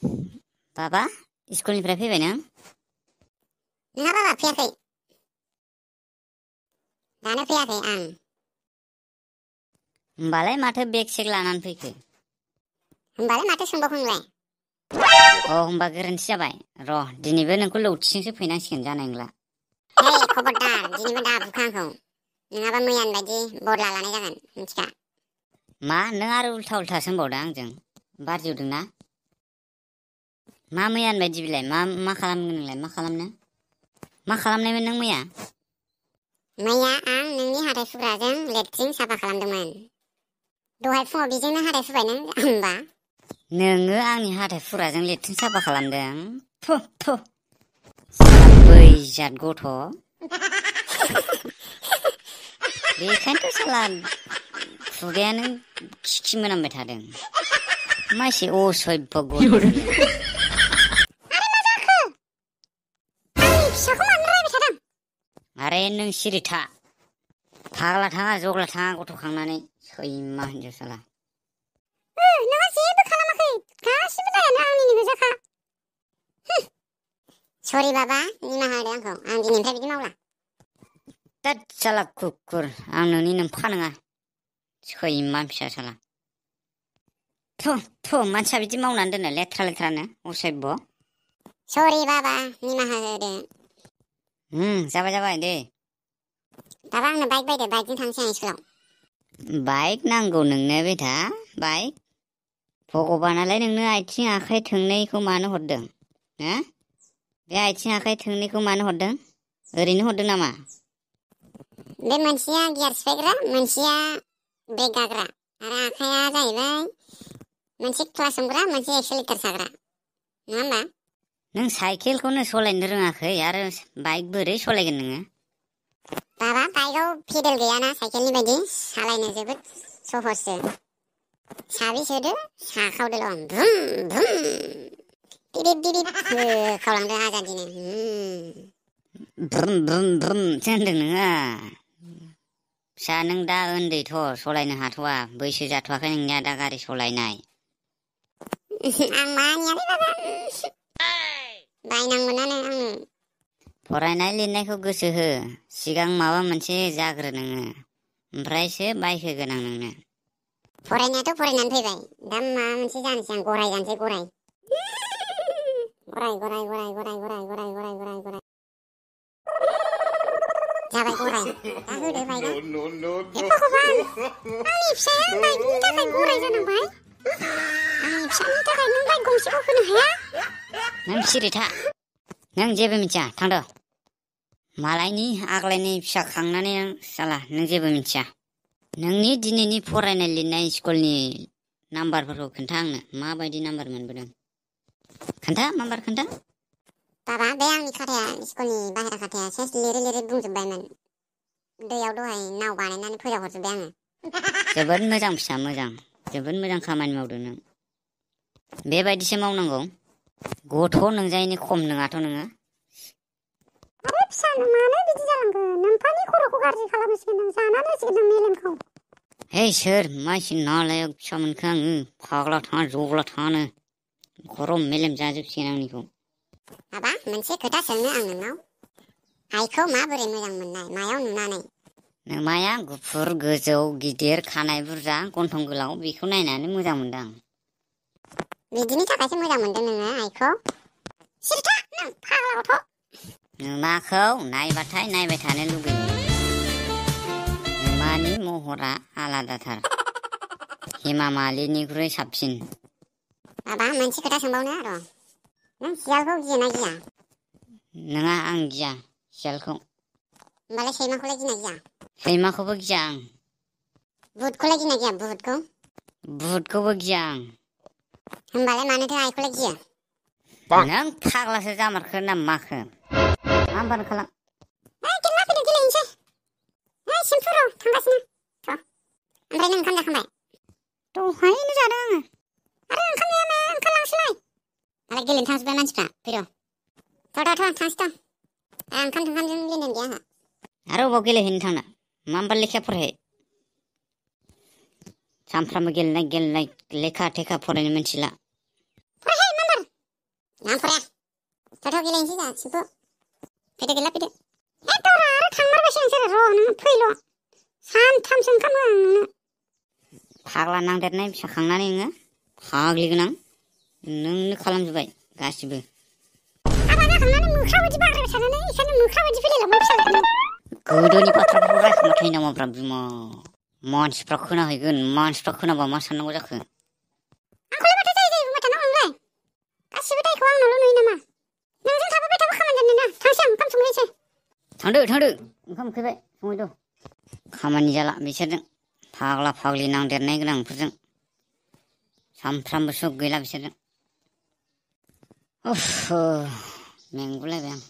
बाबा स्कुलनिफ्राय फैबाय नों? नोंहा बाबा फैयाखै? दानो फैयाखै आं। होमबालाय माथो बेग सेग लानानै फैखो? होमबालाय माथो सोंबावखो नोंलाय? होमबा गोरोन्थि जाबाय। र' दिनैबो नोंखौ लौथिजोंसो फैनांसिगोन जानाय नंला। हे खबरदार दिनैबो दा बुखा आंखौ। नङाबा मैयानि बायदि बदला लानाय जागोन मिथिखा। मा नों आरो उल्था उल्थासो होनबावदों आंजों? बार जौदोंना? मा मैयानि बायदि बिलाय? मा खालामगोन नोंलाय? मा खालामनायमोन नों मैया? मैया आं नोंनि हाथाय फुग्राजों लेट्रिन साफा खालामदोंमोन। दहाय फुङाव बेजोंनो हाथाय फुबाय नों होमबा? नोङो आंनि हाथाय फुग्राजों लेट्रिन साफा खालामदों? थु थु साला बैजात गथ'। बेखायनोथ' साला खुगायानो खि मोनामबाय थादों। मा एसे असभ्य गथ' बेलाय। आरे मा जाखो? आंनि फिसाखौ मानो रायबाय थादों? आरे नों सिरि था। फाग्ला थाङा जग्ला थाङा गथ' खांनानै सैमा हिनजाव साला। नोंहा जेबो खालामाखै। गासिबो दायानो आंनिनो गोजाखा। सरि बाबा निमाहा होदो आंखौ। आं दिनैनिफ्राय बिदि मावला। थोद साला कुकुर आं नोंनि नोमफा नङा। सैमा फिसा साला। थु मानसिया बिदि मावनानै दोनो लेथ्रा लेथ्रानो असभ्य। सरि बाबा निमाहा होदो। जाबाय दे। बाबा आंनो बाइक बायदो। बाइकजों थांसै आं स्कुलाव। बाइक नांगौ नोंनो बेटा बाइक? भगबानालाय नोंनो आथिं आखाइ थोंनैखौ मानो हरदों? हो? बे आथिं आखाइ थोंनैखौ मानो हरदों? ओरैनो हरदों नामा? बे मोनसेया गियार सिफायग्रा, मोनसेया ब्रेक गाग्रा आरो आखाइया जाहैबाय मोनसे क्लास हमग्रा, मोनसे एक्सेलेटर साग्रा। नङा होमबा? नों साइकेलखौनो सलायनो रोङाखै आरो बाइक बोरै सलायगोन नोङो? बाबा बाइकआव पेडेल गैयाना साइकेलनि बायदि सालायनो जोबोद सहससो। साबि सोदो साखावदोल'। भुम भुम बिरिद होखावलांदो आजादिनो। ब्रुम ब्रुमसो होनदों नोङो? फिसा नों दा उन्दैथ' सलायनो हाथ'वा बैसो जाथ'वाखै नोंनिया दा गारि सलायनाय। आं मानियालै बाबा। बायनांगौनानो आंनो। फरायनाय लिरनायखौ गोसो हो। सिगां माबा मोनसे जाग्रो नोङो। ओमफ्रायसो बाइक होगोन आं नोंनो। फरायनायाथ' फरायनानै फैबाय। दा माबा मोनसे जानोसै आं गराय जानोसै गराय। गराय। जाबाय गराय। दा होदो बाइकआ। हे भगबान आंनि फिसाया बाइकनि थाखाय गराय जानांबाय। आंनि फिसानि थाखाय नों बाइक गंसेखौ होनो हाया? नों सिरि था। नों जेबो मिथिया थांद'। मालायनि आग्लायनाय फिसा खांनानै नों जेबो मिथिया। नोंनि दिनैनि फरायनाय लिरनाय स्कुलनि नाम्बारफोरखौ खोन्था आंनो। माबायदि नाम्बार मोनबोदों? खोन्था नाम्बार खोन्था। बाबा बे आंनि खाथाया स्कुलनि बाहेरा खाथाया सेस लिरै बुंजोबबायमोन। दैयाव दहाय नाव बानायनानै फोजावहरजोब्बाय आङो। जोबोद मोजां फिसा मोजां। जोबोद मोजां खामानि मावदों नों। बेबायदिसो मावनांगौ। गथ' नोंजायनि खम नङाथ' नोङो। आरे फिसा मानो बिदि जालांखो? नोम्फानि खर'खौ गाज्रि खालामसिगोन आं। जानानै होसिगोन आं मेलेमखौ। हे सोर मा एसे नालायक फिसा मोनखो आङो? फाग्ला थाङा जग्ला थाङानो। खर' मेलेम जाजोबसिगोन आंनिखौ। बाबा मोनसे खोथा सोंनो आं नोंनाव। आइखौ माबोरै मोजां मोननाय? मायाव नुनानै? नोमाया गुफुर गोजौ गिदिर खानाय बुरजा गन्थं गोलाव बेखौ नायनानै मोजां मोनदां। बिदिनि थाखायसो मोजां मोनदों नोङो आइखौ? सिरिथा नों फाग्ला गथ'। नोमाखौ नायबाथाय नायबाय थानो लुगैयो। नोमानि महरा आलादाथार। हेमा मालिनिख्रुइ साबसिन। बाबा मोनसे खोथा सोंबावनो र'। नों सियालखौ गियोना गिया? नङा आं गिया सियालखौ। होमबालाय सैमाखौलाय गियोना गिया? सैमाखौबो गिया आं। भुतखौलाय गियोना गिया भुतखौ? भुतखौबो गिया आं। होमबालाय मानोथो आइखौलाय गियो? नों फाग्लासो जामारखो ना माखो? मा ओंखारलां? गेलेना फैदो गेलेहैनोसै। सिमफु र' थांगासिनो। ओमफ्राय नों ओंखाम जाखांबाय? दहायनो जादों आङो। आरो ओंखाम जाया माया ओंखारलांसैलाय। मालाय गेलेनो थांजोब्बाय मानसिफ्रा। फैद'। थांसै थ'। ओंखाम थोंखामजों लेनदेन गैया आंहा। आरो अबाव गेलेहैनो थांनो? माबा लेखा फराय। सानफ्रामबो गेलेनाय लेखा थेखा फरायनो मिथिला। फरायहाय माबार आं फराया थाथ' गेलेनोसै जोंहा सिम्पु फैदो गैला फैदो ए दरा आरो थांमारबायसो नोंसोरो र' नोङो फैल' सानथामसो ओंखाम होआ आं नोंनो फाग्ला नांदेरनाय फिसा खांनानै नोङो फाग्लि गोनां नोंनो खालामजोब्बाय गासिबो हाबा जाखांनानै मोख्रा बायदि बाग्रायबाय थानानै एखायनो मोख्रा बायदि फैलायलांबाय फिसाज्लाखौनो गोदोनि बाथ्राफोरखौ रायखांबाय थायो नामाब्रा बिमा मानसिफ्रा खोनाहैगोन मानसिफ्रा खोनाबा मा साननांगौ जाखो आंखौलाय माथो जाय जाय बुंबाय थानांगौ नोंलाय गासिबो दायखौ आंनावल' नुयो नामा नोंजों थाफाबाय थाबा खामानि जानाय नङा थांसै आं ओंखाम संहैनोसै थांदो ओंखाम उखैबाय संहैद' खामानि जाला बिसोरजों फाग्ला फाग्लि नांदेरनाय गोनांफोरजों सानफ्रामबो सुख गैला बिसोरजों उफ मेंगुलायबाय आं